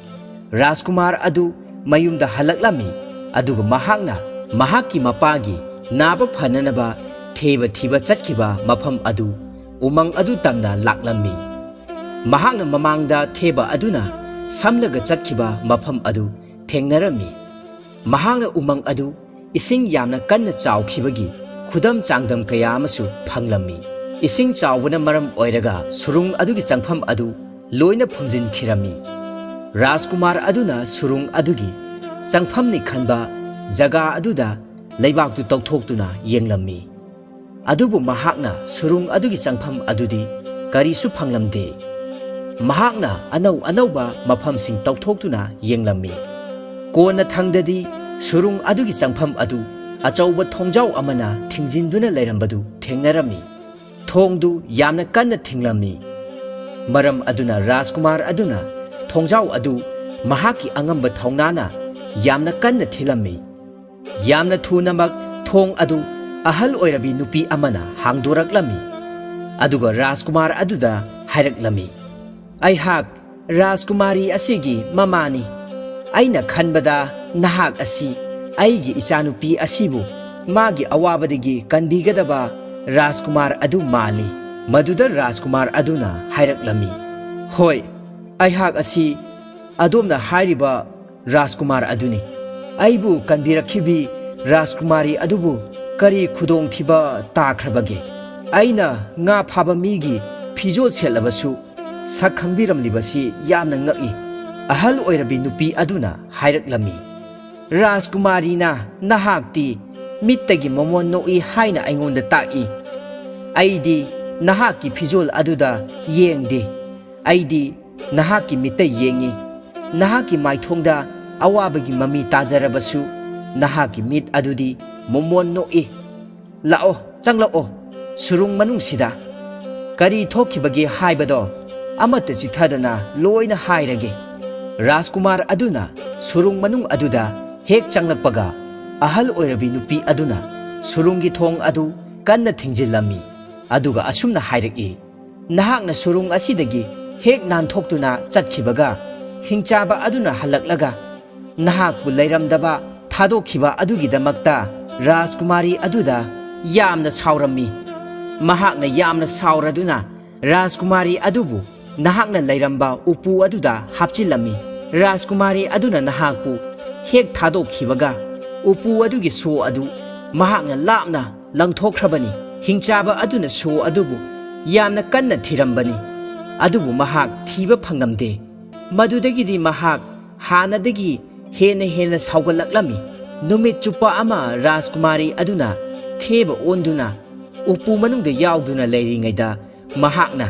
ꯔꯥꯖꯀꯨꯃꯥꯔ ꯑꯗꯨ ꯃꯌꯨꯝꯗ ꯍꯜꯂꯛꯂꯝꯃꯤ, ꯑꯗꯨꯒ ꯃꯍꯥꯛꯅ ꯃꯍꯥꯛꯀꯤ ꯃꯄꯥꯒꯤ ꯅꯥꯕ ꯐꯅꯅꯕ ꯊꯦꯕ ꯊꯤꯕ ꯆꯠꯈꯤꯕ ꯃꯐꯝ ꯑꯗꯨ ꯎꯃꯪ ꯑꯗꯨ ꯇꯝꯅ ꯂꯥꯛꯂꯝꯃꯤ꯫ ꯃꯍꯥꯛꯅ ꯃꯃꯥꯡꯗ ꯊꯦꯕ ꯑꯗꯨꯅ ꯁꯝꯂꯒ ꯆꯠꯈꯤꯕ ꯃꯐꯝ ꯑꯗꯨ ꯊꯦꯡꯅꯔꯝꯃꯤ꯫ ꯃꯍꯥꯛꯅ ꯎꯃꯪ ꯑꯗꯨ ꯏꯁꯤꯡ ꯌꯥꯝꯅ ꯀꯟꯅ ꯆꯥꯎꯈꯤꯕꯒꯤ ꯈꯨꯗꯝ ꯆꯥꯡꯗꯝ ꯀꯌꯥ ꯑꯃꯁꯨ ꯐꯪꯂꯝꯃꯤ꯫ ꯏꯁꯤꯡ ꯆꯥꯎꯕꯅ ꯃꯔꯝ ꯑꯣꯏꯔꯒ ꯁꯨꯔꯨꯡ ꯑꯗꯨꯒꯤ ꯆꯪꯐꯝ ꯑꯗꯨ ꯂꯣꯏꯅ ꯐꯨꯝꯖꯤꯟꯈꯤꯔꯝꯃꯤ꯫ ꯔꯥꯖꯀꯨꯃꯥꯔ ꯑꯗꯨꯅ ꯁꯨꯔꯨꯡ ꯑꯗꯨꯒꯤ ꯆꯪꯐꯝꯅꯤ ꯈꯟꯕ ꯖꯒꯥ ꯑꯗꯨꯗ ꯂꯩꯕꯥꯛꯇꯨ ꯇꯧꯊꯣꯛꯇꯨꯅ ꯌꯦꯡꯂꯝꯃꯤ꯫ ꯑꯗꯨꯕꯨ ꯃꯍꯥꯛꯅ ꯁꯨꯔꯨꯡ ꯑꯗꯨꯒꯤ ꯆꯪꯐꯝ ꯑꯗꯨꯗꯤ ꯀꯔꯤꯁꯨ ꯐꯪꯂꯝꯗꯦ꯫ ꯃꯍꯥꯛꯅ ꯑꯅꯧ ꯑꯅꯧꯕ ꯃꯐꯝꯁꯤꯡ ꯇꯧꯊꯣꯛꯇꯨꯅ ꯌꯦꯡꯂꯝꯃꯤ꯫ ꯀꯣꯟꯅ ꯊꯪꯗꯗꯤ ꯁꯨꯔꯨꯡ ꯑꯗꯨꯒꯤ ꯆꯪꯐꯝ ꯑꯗꯨ ꯑꯆꯧꯕ ꯊꯣꯡꯖꯥꯎ ꯑꯃꯅ ꯊꯤꯡꯖꯤꯟꯗꯨꯅ ꯂꯩꯔꯝꯕꯗꯨ ꯊꯦꯡꯅꯔꯝꯃꯤ꯫ ꯊꯣꯡꯗꯨ ꯌꯥꯝꯅ ꯀꯟꯅ ꯊꯤꯡꯂꯝꯃꯤ꯫ ꯃꯔꯝ ꯑꯗꯨꯅ ꯔꯥꯖꯀꯨꯃꯥꯔ ꯑꯗꯨꯅ ꯊꯣꯡꯖꯥꯎ ꯑꯗꯨ ꯃꯍꯥꯛꯀꯤ ꯑꯉꯝꯕ ꯊꯧꯅꯥꯅ ꯌꯥꯝꯅ ꯀꯟꯅ ꯊꯤꯜꯂꯝꯃꯤ꯫ ꯌꯥꯝꯅ ꯊꯨꯅꯃꯛ ꯊꯣꯡ ꯑꯗꯨ ꯑꯍꯜ ꯑꯣꯏꯔꯕꯤ ꯅꯨꯄꯤ ꯑꯃꯅ ꯍꯥꯡꯗꯣꯔꯛꯂꯝꯃꯤ꯫ ꯑꯗꯨꯒ ꯔꯥꯖꯀꯨꯃꯥꯔ ꯑꯗꯨꯗ ꯍꯥꯏꯔꯛꯂꯝꯃꯤ, "ꯑꯩꯍꯥꯛ ꯔꯥꯖꯀꯨꯃꯥꯔꯤ ꯑꯁꯤꯒꯤ ꯃꯃꯥꯅꯤ꯫ ꯑꯩꯅ ꯈꯟꯕꯗ ꯅꯍꯥꯛ ꯑꯁꯤ ꯑꯩꯒꯤ ꯏꯆꯥꯅꯨꯄꯤ ꯑꯁꯤꯕꯨ ꯃꯥꯒꯤ ꯑꯋꯥꯕꯗꯒꯤ ꯀꯟꯕꯤꯒꯗꯕ ꯔꯥꯖꯀꯨꯃꯥꯔ ꯑꯗꯨ ꯃꯥꯜꯂꯤ꯫" ꯃꯗꯨꯗ ꯔꯥꯖꯀꯨꯃꯥꯔ ꯑꯗꯨꯅ ꯍꯥꯏꯔꯛꯂꯝꯃꯤ, "ꯍꯣꯏ, ꯑꯩꯍꯥꯛ ꯑꯁꯤ ꯑꯗꯣꯝꯅ ꯍꯥꯏꯔꯤꯕ ꯔꯥꯖꯀꯨꯃꯥꯔ ꯑꯗꯨꯅꯤ꯫ ꯑꯩꯕꯨ ꯀꯟꯕꯤꯔꯛꯈꯤꯕꯤ ꯔꯥꯖꯀꯨꯃꯥꯔꯤ ꯑꯗꯨꯕꯨ ꯀꯔꯤ ꯈꯨꯗꯣꯡꯊꯤꯕ ꯇꯥꯈ꯭ꯔꯕꯒꯦ? ꯑꯩꯅ ꯉꯥ ꯐꯥꯕ ꯃꯤꯒꯤ ꯐꯤꯖꯣꯜ ꯁꯦꯠꯂꯕꯁꯨ ꯁꯛ ꯈꯪꯕꯤꯔꯝꯂꯤꯕꯁꯤ ꯌꯥꯝꯅ ꯉꯛꯏ꯫" ꯑꯍꯜ ꯑꯣꯏꯔꯕꯤ ꯅꯨꯄꯤ ꯑꯗꯨꯅ ꯍꯥꯏꯔꯛꯂꯝꯃꯤ, "ꯔꯥꯖꯀꯨꯃꯥꯔꯤꯅ ꯅꯍꯥꯛꯇꯤ ꯃꯤꯠꯇꯒꯤ ꯃꯃꯣꯟ ꯅꯣꯛꯏ ꯍꯥꯏꯅ ꯑꯩꯉꯣꯟꯗ ꯇꯥꯛꯏ꯫ ꯑꯩꯗꯤ ꯅꯍꯥꯛꯀꯤ ꯐꯤꯖꯣꯜ ꯑꯗꯨꯗ ꯌꯦꯡꯗꯦ꯫ ꯑꯩꯗꯤ ꯅꯍꯥꯛꯀꯤ ꯃꯤꯠꯇ ꯌꯦꯡꯏ꯫ ꯅꯍꯥꯛꯀꯤ ꯃꯥꯏꯊꯣꯡꯗ ꯑꯋꯥꯕꯒꯤ ꯃꯃꯤ ꯇꯥꯖꯔꯕꯁꯨ ꯅꯍꯥꯛꯀꯤ ꯃꯤꯠ ꯑꯗꯨꯗꯤ ꯃꯣꯃꯣꯟ ꯅꯣꯛꯏ꯫ "ꯂꯥꯛꯑꯣ, ꯆꯪꯂꯛꯑꯣ, ꯁꯨꯔꯨꯡ ꯃꯅꯨꯡꯁꯤꯗ꯫ ꯀꯔꯤ ꯊꯣꯛꯈꯤꯕꯒꯦ ꯍꯥꯏꯕꯗꯣ ꯑꯃꯠꯇ ꯆꯤꯊꯗꯅ ꯂꯣꯏꯅ ꯍꯥꯏꯔꯒꯦ"꯫ ꯔꯥꯖꯀꯨꯃꯥꯔ ꯑꯗꯨꯅ ꯁꯨꯔꯨꯡ ꯃꯅꯨꯡ ꯑꯗꯨꯗ ꯍꯦꯛ ꯆꯪꯂꯛꯄꯒ, ꯑꯍꯜ ꯑꯣꯏꯔꯕꯤ ꯅꯨꯄꯤ ꯑꯗꯨꯅ ꯁꯨꯔꯨꯡꯒꯤ ꯊꯣꯡ ꯑꯗꯨ ꯀꯟꯅ ꯊꯤꯡꯖꯤꯜꯂꯝꯃꯤ꯫ ꯑꯗꯨꯒ ꯑꯁꯨꯝꯅ ꯍꯥꯏꯔꯛꯏ, "ꯅꯍꯥꯛꯅ ꯁꯨꯔꯨꯡ ꯑꯁꯤꯗꯒꯤ ꯍꯦꯛ ꯅꯥꯟꯊꯣꯛꯇꯨꯅ ꯆꯠꯈꯤꯕꯒ, ꯍꯤꯡꯆꯥꯕ ꯑꯗꯨꯅ ꯍꯜꯂꯛꯂꯒ ꯅꯍꯥꯛꯄꯨ ꯂꯩꯔꯝꯗꯕ ꯊꯥꯗꯣꯛꯈꯤꯕ ꯑꯗꯨꯒꯤꯗꯃꯛꯇ ꯔꯥꯖꯀꯨꯃꯥꯔꯤ ꯑꯗꯨꯗ ꯌꯥꯝꯅ ꯁꯥꯎꯔꯝꯃꯤ꯫ ꯃꯍꯥꯛꯅ ꯌꯥꯝꯅ ꯁꯥꯎꯔꯗꯨꯅ ꯔꯥꯖꯀꯨꯃꯥꯔꯤ ꯑꯗꯨꯕꯨ ꯅꯍꯥꯛꯅ ꯂꯩꯔꯝꯕ ꯎꯄꯨ ꯑꯗꯨꯗ ꯍꯥꯞꯆꯤꯜꯂꯝꯃꯤ꯫ ꯔꯥꯖꯀꯨꯃꯥꯔꯤ ꯑꯗꯨꯅ ꯅꯍꯥꯛꯄꯨ ꯍꯦꯛ ꯊꯥꯗꯣꯛꯈꯤꯕꯒ, ꯎꯄꯨ ꯑꯗꯨꯒꯤ ꯁꯣ ꯑꯗꯨ ꯃꯍꯥꯛꯅ ꯂꯥꯞꯅ ꯂꯪꯊꯣꯛꯈ꯭ꯔꯕꯅꯤ꯫ ꯍꯤꯡꯆꯥꯕ ꯑꯗꯨꯅ ꯁꯣ ꯑꯗꯨꯕꯨ ꯌꯥꯝꯅ ꯀꯟꯅ ꯊꯤꯔꯝꯕꯅꯤ, ꯑꯗꯨꯕꯨ ꯃꯍꯥꯛ ꯊꯤꯕ ꯐꯪꯂꯝꯗꯦ꯫ ꯃꯗꯨꯗꯒꯤꯗꯤ ꯃꯍꯥꯛ ꯍꯥꯟꯅꯗꯒꯤ ꯍꯦꯟꯅ ꯍꯦꯟꯅ ꯁꯥꯎꯒꯠꯂꯛꯂꯝꯃꯤ꯫ ꯅꯨꯃꯤꯠ ꯆꯨꯞꯄ ꯑꯃ ꯔꯥꯖꯀꯨꯃꯥꯔꯤ ꯑꯗꯨꯅ ꯊꯦꯕ ꯑꯣꯟꯗꯨꯅ ꯎꯄꯨ ꯃꯅꯨꯡꯗ ꯌꯥꯎꯗꯨꯅ ꯂꯩꯔꯤꯉꯩꯗ, ꯃꯍꯥꯛꯅ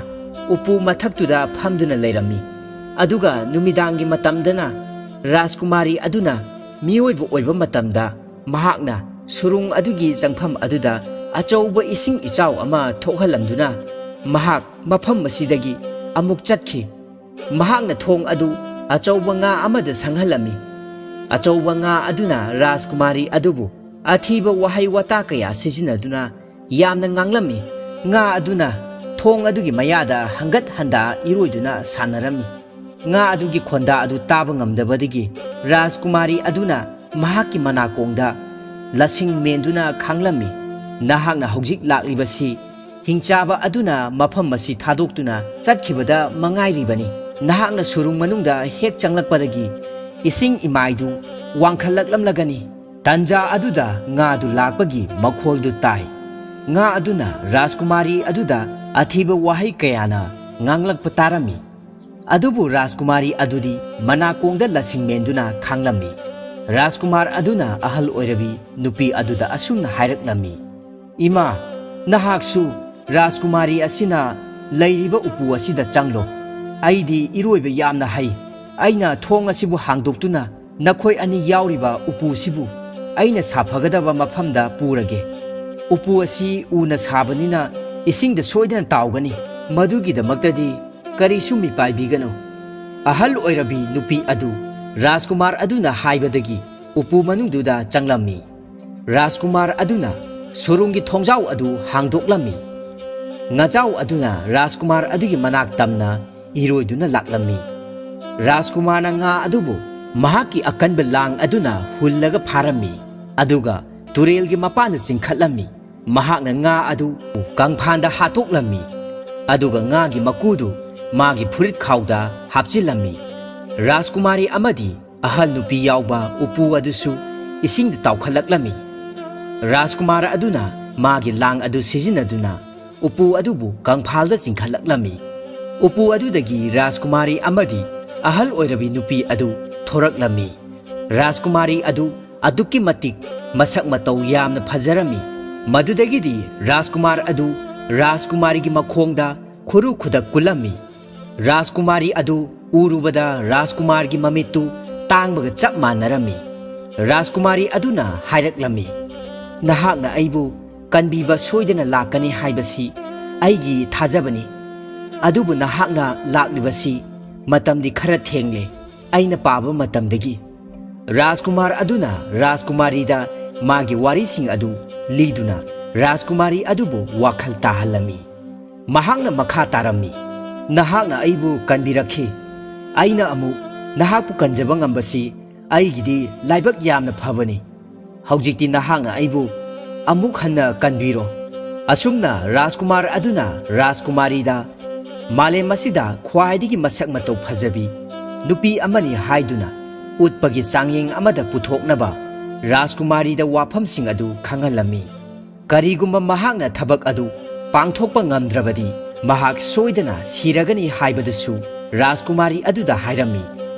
ꯎꯄꯨ ꯃꯊꯛꯇꯨꯗ ꯐꯝꯗꯨꯅ ꯂꯩꯔꯝꯃꯤ꯫ ꯑꯗꯨꯒ ꯅꯨꯃꯤꯗꯥꯡꯒꯤ ꯃꯇꯝꯗꯅ ꯔꯥꯖꯀꯨꯃꯥꯔꯤ ꯑꯗꯨꯅ ꯃꯤꯑꯣꯏꯕ ꯑꯣꯏꯕ ꯃꯇꯝꯗ, ꯃꯍꯥꯛꯅ ꯁꯨꯔꯨꯡ ꯑꯗꯨꯒꯤ ꯆꯪꯐꯝ ꯑꯗꯨꯗ ꯑꯆꯧꯕ ꯏꯁꯤꯡ ꯏꯆꯥꯎ ꯑꯃ ꯊꯣꯛꯍꯜꯂꯝꯗꯨꯅ, ꯃꯍꯥꯛ ꯃꯐꯝ ꯑꯁꯤꯗꯒꯤ ꯑꯃꯨꯛ ꯆꯠꯈꯤ꯫ ꯃꯍꯥꯛꯅ ꯊꯣꯡ ꯑꯗꯨ ꯑꯆꯧꯕ ꯉꯥ ꯑꯃꯗ ꯁꯪꯍꯜꯂꯝꯃꯤ꯫ ꯑꯆꯧꯕ ꯉꯥ ꯑꯗꯨꯅ ꯔꯥꯖꯀꯨꯃꯥꯔꯤ ꯑꯗꯨꯕꯨ ꯑꯊꯤꯕ ꯋꯥꯍꯩ ꯋꯥꯇꯥ ꯀꯌꯥ ꯁꯤꯖꯤꯟꯅꯗꯨꯅ ꯌꯥꯝꯅ ꯉꯥꯡꯂꯝꯃꯤ꯫ ꯉꯥ ꯑꯗꯨꯅ ꯊꯣꯡ ꯑꯗꯨꯒꯤ ꯃꯌꯥꯗ ꯍꯪꯒꯠ ꯍꯟꯗꯥ ꯏꯔꯣꯏꯗꯨꯅ ꯁꯥꯟꯅꯔꯝꯃꯤ꯫ ꯉꯥ ꯑꯗꯨꯒꯤ ꯈꯣꯟꯗꯥ ꯑꯗꯨ ꯇꯥꯕ ꯉꯝꯗꯕꯗꯒꯤ ꯔꯥꯖꯀꯨꯃꯥꯔꯤ ꯑꯗꯨꯅ ꯃꯍꯥꯛꯀꯤ ꯃꯅꯥꯀꯣꯡꯗ ꯂꯁꯤꯡ ꯃꯦꯟꯗꯨꯅ ꯈꯥꯡꯂꯝꯃꯤ, "ꯅꯍꯥꯛꯅ ꯍꯧꯖꯤꯛ ꯂꯥꯛꯂꯤꯕꯁꯤ ꯍꯤꯡꯆꯥꯕ ꯑꯗꯨꯅ ꯃꯐꯝ ꯑꯁꯤ ꯊꯥꯗꯣꯛꯇꯨꯅ ꯆꯠꯈꯤꯕꯗ ꯃꯉꯥꯏꯔꯤꯕꯅꯤ꯫ ꯅꯍꯥꯛꯅ ꯁꯨꯔꯨꯡ ꯃꯅꯨꯡꯗ ꯍꯦꯛ ꯆꯪꯂꯛꯄꯗꯒꯤ ꯏꯁꯤꯡ ꯏꯃꯥꯏꯗꯨ ꯋꯥꯡꯈꯠꯂꯛꯂꯝꯂꯒꯅꯤ"꯫ ꯇꯟꯖꯥ ꯑꯗꯨꯗ ꯉꯥꯗꯨ ꯂꯥꯛꯄꯒꯤ ꯃꯈꯣꯜꯗꯨ ꯇꯥꯏ꯫ ꯉꯥ ꯑꯗꯨꯅ ꯔꯥꯖꯀꯨꯃꯥꯔꯤ ꯑꯗꯨꯗ ꯑꯊꯤꯕ ꯋꯥꯍꯩ ꯀꯌꯥꯅ ꯉꯥꯡꯂꯛꯄ ꯇꯥꯔꯝꯃꯤ꯫ ꯑꯗꯨꯕꯨ ꯔꯥꯖꯀꯨꯃꯥꯔꯤ ꯑꯗꯨꯗꯤ ꯃꯅꯥꯀꯣꯡꯗ ꯂꯁꯤꯡ ꯃꯦꯟꯗꯨꯅ ꯈꯥꯡꯂꯝꯃꯤ꯫ ꯔꯥꯖꯀꯨꯃꯥꯔ ꯑꯗꯨꯅ ꯑꯍꯜ ꯑꯣꯏꯔꯕꯤ ꯅꯨꯄꯤ ꯑꯗꯨꯗ ꯑꯁꯨꯝꯅ ꯍꯥꯏꯔꯛꯂꯝꯃꯤ, "ꯏꯃꯥ, ꯅꯍꯥꯛꯁꯨ ꯔꯥꯖꯀꯨꯃꯥꯔꯤ ꯑꯁꯤꯅ ꯂꯩꯔꯤꯕ ꯎꯄꯨ ꯑꯁꯤꯗ ꯆꯪꯂꯣ꯫ ꯑꯩꯗꯤ ꯏꯔꯣꯏꯕ ꯌꯥꯝꯅ ꯍꯩ꯫ ꯑꯩꯅ ꯊꯣꯡ ꯑꯁꯤꯕꯨ ꯍꯥꯡꯗꯣꯛꯇꯨꯅ "ꯅꯈꯣꯏ ꯑꯅꯤ ꯌꯥꯎꯔꯤꯕ ꯎꯄꯨꯁꯤꯕꯨ ꯑꯩꯅ ꯁꯥꯐꯒꯗꯕ ꯃꯐꯝꯗ ꯄꯨꯔꯒꯦ꯫ ꯎꯄꯨ ꯑꯁꯤ ꯎꯅ ꯁꯥꯕꯅꯤꯅ ꯏꯁꯤꯡꯗ ꯁꯣꯏꯗꯅ ꯇꯥꯎꯒꯅꯤ꯫ ꯃꯗꯨꯒꯤꯗꯃꯛꯇꯗꯤ ꯀꯔꯤꯁꯨ ꯃꯤꯄꯥꯏꯕꯤꯒꯅꯨ꯫" ꯑꯍꯜ ꯑꯣꯏꯔꯕꯤ ꯅꯨꯄꯤ ꯑꯗꯨ ꯔꯥꯖꯀꯨꯃꯥꯔ ꯑꯗꯨꯅ ꯍꯥꯏꯕꯗꯒꯤ ꯎꯄꯨ ꯃꯅꯨꯡꯗꯨꯗ ꯆꯪꯂꯝꯃꯤ꯫ ꯔꯥꯖꯀꯨꯃꯥꯔ ꯑꯗꯨꯅ ꯁꯨꯔꯨꯡꯒꯤ ꯊꯣꯡꯖꯥꯎ ꯑꯗꯨ ꯍꯥꯡꯗꯣꯛꯂꯝꯃꯤ꯫ ꯉꯥꯖꯥꯎ ꯑꯗꯨꯅ ꯔꯥꯖꯀꯨꯃꯥꯔ ꯑꯗꯨꯒꯤ ꯃꯅꯥꯛ ꯇꯝꯅ ꯏꯔꯣꯏꯗꯨꯅ ꯂꯥꯛꯂꯝꯃꯤ꯫ ꯔꯥꯖꯀꯨꯃꯥꯔꯅ ꯉꯥ ꯑꯗꯨꯕꯨ ꯃꯍꯥꯛꯀꯤ ꯑꯀꯟꯕ ꯂꯥꯡ ꯑꯗꯨꯅ ꯍꯨꯜꯂꯒ ꯐꯥꯔꯝꯃꯤ, ꯑꯗꯨꯒ ꯇꯨꯔꯦꯜꯒꯤ ꯃꯄꯥꯟꯗ ꯆꯤꯡꯈꯠꯂꯝꯃꯤ꯫ ꯃꯍꯥꯛꯅ ꯉꯥ ꯑꯗꯨ ꯀꯪꯐꯥꯟꯗ ꯍꯥꯠꯇꯣꯛꯂꯝꯃꯤ, ꯑꯗꯨꯒ ꯉꯥꯒꯤ ꯃꯀꯨꯗꯨ ꯃꯥꯒꯤ ꯐꯨꯔꯤꯠ ꯈꯥꯎꯗ ꯍꯥꯞꯆꯤꯜꯂꯝꯃꯤ꯫ ꯔꯥꯖꯀꯨꯃꯥꯔꯤ ꯑꯃꯗꯤ ꯑꯍꯜ ꯅꯨꯄꯤ ꯌꯥꯎꯕ ꯎꯄꯨ ꯑꯗꯨꯁꯨ ꯏꯁꯤꯡꯗ ꯇꯥꯎꯈꯠꯂꯛꯂꯝꯃꯤ꯫ ꯔꯥꯖꯀꯨꯃꯥꯔ ꯑꯗꯨꯅ ꯃꯥꯒꯤ ꯂꯥꯡ ꯑꯗꯨ ꯁꯤꯖꯤꯟꯅꯗꯨꯅ ꯎꯄꯨ ꯑꯗꯨꯕꯨ ꯀꯪꯐꯥꯜꯗ ꯆꯤꯡꯈꯠꯂꯛꯂꯝꯃꯤ꯫ ꯎꯄꯨ ꯑꯗꯨꯗꯒꯤ ꯔꯥꯖꯀꯨꯃꯥꯔꯤ ꯑꯃꯗꯤ ꯑꯍꯜ ꯑꯣꯏꯔꯕꯤ ꯅꯨꯄꯤ ꯑꯗꯨ ꯊꯣꯔꯛꯂꯝꯃꯤ꯫ ꯔꯥꯖꯀꯨꯃꯥꯔꯤ ꯑꯗꯨ ꯑꯗꯨꯛꯀꯤ ꯃꯇꯤꯛ ꯃꯁꯛ ꯃꯇꯧ ꯌꯥꯝꯅ ꯐꯖꯔꯝꯃꯤ꯫ ꯃꯗꯨꯗꯒꯤꯗꯤ ꯔꯥꯖꯀꯨꯃꯥꯔ ꯑꯗꯨ ꯔꯥꯖꯀꯨꯃꯥꯔꯤꯒꯤ ꯃꯈꯣꯡꯗ ꯈꯨꯔꯨ ꯈꯨꯗꯛ ꯀꯨꯜꯂꯝꯃꯤ꯫ ꯔꯥꯖꯀꯨꯃꯥꯔꯤ ꯑꯗꯨ ꯎꯔꯨꯕꯗ ꯔꯥꯖꯀꯨꯃꯥꯔꯒꯤ ꯃꯃꯤꯠꯇꯨ ꯇꯥꯡꯕꯒ ꯆꯞ ꯃꯥꯟꯅꯔꯝꯃꯤ꯫ ꯔꯥꯖꯀꯨꯃꯥꯔꯤ ꯑꯗꯨꯅ ꯍꯥꯏꯔꯛꯂꯝꯃꯤ, "ꯅꯍꯥꯛꯅ ꯑꯩꯕꯨ ꯀꯟꯕꯤꯕ ꯁꯣꯏꯗꯅ ꯂꯥꯛꯀꯅꯤ ꯍꯥꯏꯕꯁꯤ ꯑꯩꯒꯤ ꯊꯥꯖꯕꯅꯤ꯫ ꯑꯗꯨꯕꯨ ꯅꯍꯥꯛꯅ ꯂꯥꯛꯂꯤꯕꯁꯤ ꯃꯇꯝꯗꯤ ꯈꯔ ꯊꯦꯡꯂꯦ, ꯑꯩꯅ ꯄꯥꯕ ꯃꯇꯝꯗꯒꯤ꯫" ꯔꯥꯖꯀꯨꯃꯥꯔ ꯑꯗꯨꯅ ꯔꯥꯖꯀꯨꯃꯥꯔꯤꯗ ꯃꯥꯒꯤ ꯋꯥꯔꯤꯁꯤꯡ ꯑꯗꯨ ꯂꯤꯗꯨꯅ ꯔꯥꯖꯀꯨꯃꯥꯔꯤ ꯑꯗꯨꯕꯨ ꯋꯥꯈꯜ ꯇꯥꯍꯜꯂꯝꯃꯤ꯫ ꯃꯍꯥꯛꯅ ꯃꯈꯥ ꯇꯥꯔꯝꯃꯤ, "ꯅꯍꯥꯛꯅ ꯑꯩꯕꯨ ꯀꯟꯕꯤꯔꯛꯈꯤ꯫ ꯑꯩꯅ ꯑꯃꯨꯛ ꯅꯍꯥꯛꯄꯨ ꯀꯟꯖꯕ ꯉꯝꯕꯁꯤ ꯑꯩꯒꯤꯗꯤ ꯂꯥꯏꯕꯛ ꯌꯥꯝꯅ ꯐꯕꯅꯤ꯫ ꯍꯧꯖꯤꯛꯇꯤ ꯅꯍꯥꯛꯅ ꯑꯩꯕꯨ ꯑꯃꯨꯛ ꯍꯟꯅ ꯀꯟꯕꯤꯔꯣ꯫" ꯑꯁꯨꯝꯅ ꯔꯥꯖꯀꯨꯃꯥꯔ ꯑꯗꯨꯅ ꯔꯥꯖꯀꯨꯃꯥꯔꯤꯗ ꯃꯥꯂꯦꯝ ꯑꯁꯤꯗ ꯈ꯭ꯋꯥꯏꯗꯒꯤ ꯃꯁꯛ ꯃꯇꯧ ꯐꯖꯕꯤ ꯅꯨꯄꯤ ꯑꯃꯅꯤ ꯍꯥꯏꯗꯨꯅ ꯎꯠꯄꯒꯤ ꯆꯥꯡꯌꯦꯡ ꯑꯃꯗ ꯄꯨꯊꯣꯛꯅꯕ ꯔꯥꯖꯀꯨꯃꯥꯔꯤꯗ ꯋꯥꯐꯝꯁꯤꯡ ꯑꯗꯨ ꯈꯪꯍꯜꯂꯝꯃꯤ꯫ ꯀꯔꯤꯒꯨꯝꯕ ꯃꯍꯥꯛꯅ ꯊꯕꯛ ꯑꯗꯨ ꯄꯥꯡꯊꯣꯛꯄ ꯉꯝꯗ꯭ꯔꯕꯗꯤ, ꯃꯍꯥꯛ ꯁꯣꯏꯗꯅ ꯁꯤꯔꯒꯅꯤ ꯍꯥꯏꯕꯗꯨꯁꯨ ꯔꯥꯖꯀꯨꯃꯥꯔꯤ ꯑꯗꯨꯗ ꯍꯥꯏꯔꯝꯃꯤ꯫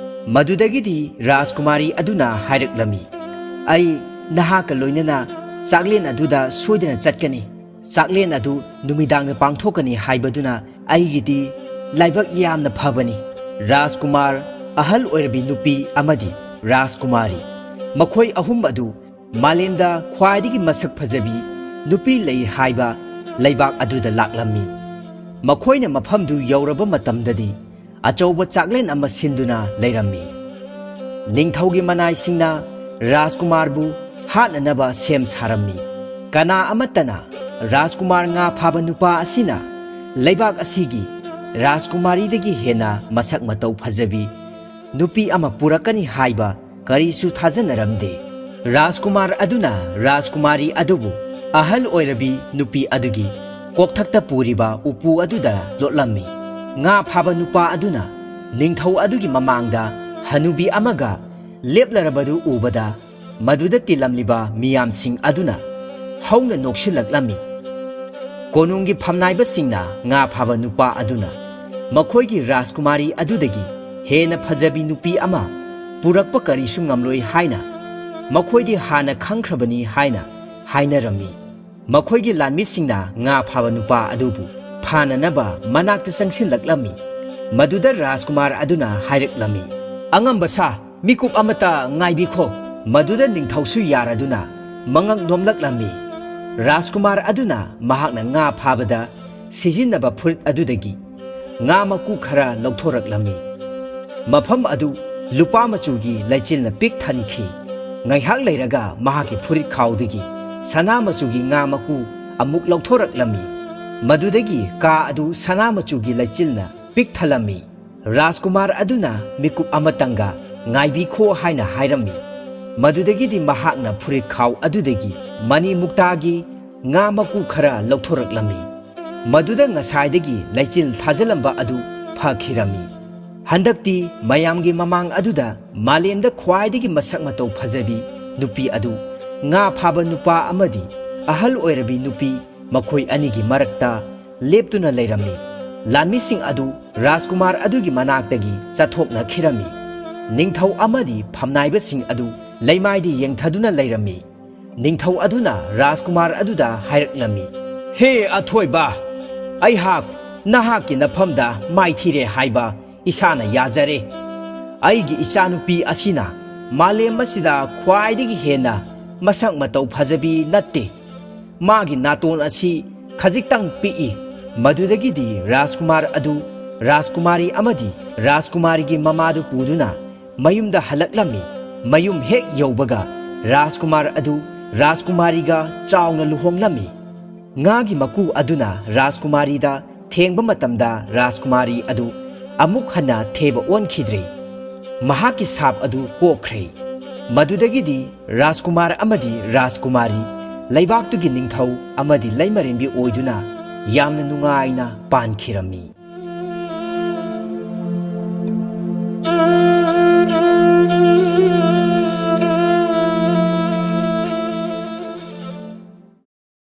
ꯃꯗꯨꯗꯒꯤꯗꯤ ꯔꯥꯖꯀꯨꯃꯥꯔꯤ ꯑꯗꯨꯅ ꯍꯥꯏꯔꯛꯂꯝꯃꯤ, "ꯑꯩ ꯅꯍꯥꯛꯀ ꯂꯣꯏꯅꯅ ꯆꯥꯛꯂꯦꯟ ꯑꯗꯨꯗ ꯁꯣꯏꯗꯅ ꯆꯠꯀꯅꯤ꯫ ꯆꯥꯛꯂꯦꯟ ꯑꯗꯨ ꯅꯨꯃꯤꯗꯥꯡꯗ ꯄꯥꯡꯊꯣꯛꯀꯅꯤ ꯍꯥꯏꯕꯗꯨꯅ ꯑꯩꯒꯤꯗꯤ ꯂꯥꯏꯕꯛ ꯌꯥꯝꯅ ꯐꯕꯅꯤ꯫" ꯔꯥꯖꯀꯨꯃꯥꯔ, ꯑꯍꯜ ꯑꯣꯏꯔꯕꯤ ꯅꯨꯄꯤ ꯑꯃꯗꯤ ꯔꯥꯖꯀꯨꯃꯥꯔꯤ꯫ ꯃꯈꯣꯏ ꯑꯍꯨꯝ ꯑꯗꯨ ꯃꯥꯂꯦꯝꯗ ꯈ꯭ꯋꯥꯏꯗꯒꯤ ꯃꯁꯛ ꯐꯖꯕꯤ ꯅꯨꯄꯤ ꯂꯩ ꯍꯥꯏꯕ ꯂꯩꯕꯥꯛ ꯑꯗꯨꯗ ꯂꯥꯛꯂꯝꯃꯤ꯫ ꯃꯈꯣꯏꯅ ꯃꯐꯝꯗꯨ ꯌꯧꯔꯕ ꯃꯇꯝꯗꯗꯤ ꯑꯆꯧꯕ ꯆꯥꯛꯂꯦꯟ ꯑꯃ ꯁꯤꯟꯗꯨꯅ ꯂꯩꯔꯝꯃꯤ꯫ ꯅꯤꯡꯊꯧꯒꯤ ꯃꯅꯥꯏꯁꯤꯡꯅ ꯔꯥꯖꯀꯨꯃꯥꯔꯕꯨ ꯍꯥꯠꯅꯅꯕ ꯁꯦꯝ ꯁꯥꯔꯝꯃꯤ꯫ ꯀꯅꯥ ꯑꯃꯠꯇꯅ ꯔꯥꯖꯀꯨꯃꯥꯔ ꯉꯥ ꯐꯥꯕ ꯅꯨꯄꯥ ꯑꯁꯤꯅ ꯂꯩꯕꯥꯛ ꯑꯁꯤꯒꯤ ꯔꯥꯖꯀꯨꯃꯥꯔꯤꯗꯒꯤ ꯍꯦꯟꯅ ꯃꯁꯛ ꯃꯇꯧ ꯐꯖꯕꯤ ꯅꯨꯄꯤ ꯑꯃ ꯄꯨꯔꯛꯀꯅꯤ ꯍꯥꯏꯕ ꯀꯔꯤꯁꯨ ꯊꯥꯖꯅꯔꯝꯗꯦ꯫ ꯔꯥꯖꯀꯨꯃꯥꯔ ꯑꯗꯨꯅ ꯔꯥꯖꯀꯨꯃꯥꯔꯤ ꯑꯗꯨꯕꯨ ꯑꯍꯜ ꯑꯣꯏꯔꯕꯤ ꯅꯨꯄꯤ ꯑꯗꯨꯒꯤ ꯀꯣꯛꯊꯛꯇ ꯄꯨꯔꯤꯕ ꯎꯄꯨ ꯑꯗꯨꯗ ꯂꯣꯠꯂꯝꯃꯤ꯫ ꯉꯥ ꯐꯥꯕ ꯅꯨꯄꯥ ꯑꯗꯨꯅ ꯅꯤꯡꯊꯧ ꯑꯗꯨꯒꯤ ꯃꯃꯥꯡꯗ ꯍꯅꯨꯕꯤ ꯑꯃꯒ ꯂꯦꯞꯂꯔꯕꯗꯨ ꯎꯕꯗ, ꯃꯗꯨꯗ ꯇꯤꯜꯂꯝꯂꯤꯕ ꯃꯤꯌꯥꯝꯁꯤꯡ ꯑꯗꯨꯅ ꯍꯧꯅ ꯅꯣꯛꯁꯤꯜꯂꯛꯂꯝꯃꯤ꯫ ꯀꯣꯅꯨꯡꯒꯤ ꯐꯝꯅꯥꯏꯕꯁꯤꯡꯅ ꯉꯥ ꯐꯥꯕ ꯅꯨꯄꯥ ꯑꯗꯨꯅ ꯃꯈꯣꯏꯒꯤ ꯔꯥꯖꯀꯨꯃꯥꯔꯤ ꯑꯗꯨꯗꯒꯤ ꯍꯦꯟꯅ ꯐꯖꯕꯤ ꯅꯨꯄꯤ ꯑꯃ ꯄꯨꯔꯛꯄ ꯀꯔꯤꯁꯨ ꯉꯝꯂꯣꯏ ꯍꯥꯏꯅ ꯃꯈꯣꯏꯗꯤ ꯍꯥꯟꯅ ꯈꯪꯈ꯭ꯔꯕꯅꯤ ꯍꯥꯏꯅ ꯍꯥꯏꯅꯔꯝꯃꯤ꯫ ꯃꯈꯣꯏꯒꯤ ꯂꯥꯟꯃꯤꯁꯤꯡꯅ ꯉꯥ ꯐꯥꯕ ꯅꯨꯄꯥ ꯑꯗꯨꯕꯨ ꯐꯥꯅꯅꯕ ꯃꯅꯥꯛꯇ ꯆꯪꯁꯤꯜꯂꯛꯂꯝꯃꯤ꯫ ꯃꯗꯨꯗ ꯔꯥꯖꯀꯨꯃꯥꯔ ꯑꯗꯨꯅ ꯍꯥꯏꯔꯛꯂꯝꯃꯤ, "ꯑꯉꯝꯕ ꯁꯥ, ꯃꯤꯀꯨꯞ ꯑꯃꯇ ꯉꯥꯏꯕꯤꯈꯣ꯫" ꯃꯗꯨꯗ ꯅꯤꯡꯊꯧꯁꯨ ꯌꯥꯔꯗꯨꯅ ꯃꯉꯛ ꯅꯣꯝꯂꯛꯂꯝꯃꯤ꯫ ꯔꯥꯖꯀꯨꯃꯥꯔ ꯑꯗꯨꯅ ꯃꯍꯥꯛꯅ ꯉꯥ ꯐꯥꯕꯗ ꯁꯤꯖꯤꯟꯅꯕ ꯐꯨꯔꯤꯠ ꯑꯗꯨꯗꯒꯤ ꯉꯥ ꯃꯀꯨ ꯈꯔ ꯂꯧꯊꯣꯔꯛꯂꯝꯃꯤ꯫ ꯃꯐꯝ ꯑꯗꯨ ꯂꯨꯄꯥ ꯃꯆꯨꯒꯤ ꯂꯩꯆꯤꯜꯅ ꯄꯤꯛ ꯊꯟꯈꯤ꯫ ꯉꯥꯏꯍꯥꯛ ꯂꯩꯔꯒ ꯃꯍꯥꯛꯀꯤ ꯐꯨꯔꯤꯠ ꯈꯥꯎꯗꯒꯤ ꯁꯅꯥ ꯃꯆꯨꯒꯤ ꯉꯥ ꯃꯀꯨ ꯑꯃꯨꯛ ꯂꯧꯊꯣꯔꯛꯂꯝꯃꯤ꯫ ꯃꯗꯨꯗꯒꯤ ꯀꯥ ꯑꯗꯨ ꯁꯅꯥ ꯃꯆꯨꯒꯤ ꯂꯩꯆꯤꯜꯅ ꯄꯤꯛ ꯊꯜꯂꯝꯃꯤ꯫ ꯔꯥꯖꯀꯨꯃꯥꯔ ꯑꯗꯨꯅ ꯃꯤꯀꯨꯞ ꯑꯃꯇꯪꯒ ꯉꯥꯏꯕꯤꯈꯣ ꯍꯥꯏꯅ ꯍꯥꯏꯔꯝꯃꯤ꯫ ꯃꯗꯨꯗꯒꯤꯗꯤ ꯃꯍꯥꯛꯅ ꯐꯨꯔꯤꯠ ꯈꯥꯎ ꯑꯗꯨꯗꯒꯤ ꯃꯅꯤ ꯃꯨꯛꯇꯥꯒꯤ ꯉꯥ ꯃꯀꯨ ꯈꯔ ꯂꯧꯊꯣꯔꯛꯂꯝꯃꯤ꯫ ꯃꯗꯨꯗ ꯉꯁꯥꯏꯗꯒꯤ ꯂꯩꯆꯤꯜ ꯊꯥꯖꯤꯜꯂꯝꯕ ꯑꯗꯨ ꯐꯈꯤꯔꯝꯃꯤ꯫ ꯍꯟꯗꯛꯇꯤ ꯃꯌꯥꯝꯒꯤ ꯃꯃꯥꯡ ꯑꯗꯨꯗ ꯃꯥꯂꯦꯝꯗ ꯈ꯭ꯋꯥꯏꯗꯒꯤ ꯃꯁꯛ ꯃꯇꯧ ꯐꯖꯕꯤ ꯅꯨꯄꯤ ꯑꯗꯨ, ꯉꯥ ꯐꯥꯕ ꯅꯨꯄꯥ ꯑꯃꯗꯤ ꯑꯍꯜ ꯑꯣꯏꯔꯕꯤ ꯅꯨꯄꯤ, ꯃꯈꯣꯏ ꯑꯅꯤꯒꯤ ꯃꯔꯛꯇ ꯂꯦꯞꯇꯨꯅ ꯂꯩꯔꯝꯃꯤ꯫ ꯂꯥꯟꯃꯤꯁꯤꯡ ꯑꯗꯨ ꯔꯥꯖꯀꯨꯃꯥꯔ ꯑꯗꯨꯒꯤ ꯃꯅꯥꯛꯇꯒꯤ ꯆꯠꯊꯣꯛꯅꯈꯤꯔꯝꯃꯤ꯫ ꯅꯤꯡꯊꯧ ꯑꯃꯗꯤ ꯐꯝꯅꯥꯏꯕꯁꯤꯡ ꯑꯗꯨ ꯂꯩꯃꯥꯏꯗ ꯌꯦꯡꯊꯗꯨꯅ ꯂꯩꯔꯝꯃꯤ꯫ ꯅꯤꯡꯊꯧ ꯑꯗꯨꯅ ꯔꯥꯖꯀꯨꯃꯥꯔ ꯑꯗꯨꯗ ꯍꯥꯏꯔꯛꯂꯝꯃꯤ, "ꯍꯦ ꯑꯊꯣꯏꯕ, ꯑꯩꯍꯥꯛ ꯅꯍꯥꯛꯀꯤ ꯅꯐꯝꯗ ꯃꯥꯏꯊꯤꯔꯦ ꯍꯥꯏꯕ ꯏꯁꯥꯅ ꯌꯥꯖꯔꯦ꯫ ꯑꯩꯒꯤ ꯏꯆꯥꯅꯨꯄꯤ ꯑꯁꯤꯅ ꯃꯥꯂꯦꯝ ꯑꯁꯤꯗ ꯈ꯭ꯋꯥꯏꯗꯒꯤ ꯍꯦꯟꯅ ꯃꯁꯛ ꯃꯇꯧ ꯐꯖꯕꯤ ꯅꯠꯇꯦ꯫ ꯃꯥꯒꯤ ꯅꯥꯇꯣꯟ ꯑꯁꯤ ꯈꯖꯤꯛꯇꯪ ꯄꯤꯛꯏ꯫ ꯃꯗꯨꯗꯒꯤꯗꯤ ꯔꯥꯖꯀꯨꯃꯥꯔ ꯑꯗꯨ ꯔꯥꯖꯀꯨꯃꯥꯔꯤ ꯑꯃꯗꯤ ꯔꯥꯖꯀꯨꯃꯥꯔꯤꯒꯤ ꯃꯃꯥꯗꯨ ꯄꯨꯗꯨꯅ ꯃꯌꯨꯝꯗ ꯍꯜꯂꯛꯂꯝꯃꯤ꯫ ꯃꯌꯨꯝ ꯍꯦꯛ ꯌꯧꯕꯒ ꯔꯥꯖꯀꯨꯃꯥꯔ ꯑꯗꯨ ꯔꯥꯖꯀꯨꯃꯥꯔꯤꯒ ꯆꯥꯎꯅ ꯂꯨꯍꯣꯡꯂꯝꯃꯤ꯫ ꯉꯥꯒꯤ ꯃꯀꯨ ꯑꯗꯨꯅ ꯔꯥꯖꯀꯨꯃꯥꯔꯤꯗ ꯊꯦꯡꯕ ꯃꯇꯝꯗ ꯔꯥꯖꯀꯨꯃꯥꯔꯤ ꯑꯗꯨ ꯑꯃꯨꯛ ꯍꯟꯅ ꯊꯦꯕ ꯑꯣꯟꯈꯤꯗ꯭ꯔꯦ꯫ ꯃꯍꯥꯛꯀꯤ ꯁꯥꯞ ꯑꯗꯨ ꯀꯣꯛꯈ꯭ꯔꯦ꯫ ꯃꯗꯨꯗꯒꯤꯗꯤ ꯔꯥꯖꯀꯨꯃꯥꯔ ꯑꯃꯗꯤ ꯔꯥꯖꯀꯨꯃꯥꯔꯤ ꯂꯩꯕꯥꯛꯇꯨꯒꯤ ꯅꯤꯡꯊꯧ ꯑꯃꯗꯤ ꯂꯩꯃꯔꯦꯟꯕꯤ ꯑꯣꯏꯗꯨꯅ ꯌꯥꯝꯅ ꯅꯨꯡꯉꯥꯏꯅ ꯄꯥꯟꯈꯤꯔꯝꯃꯤ꯫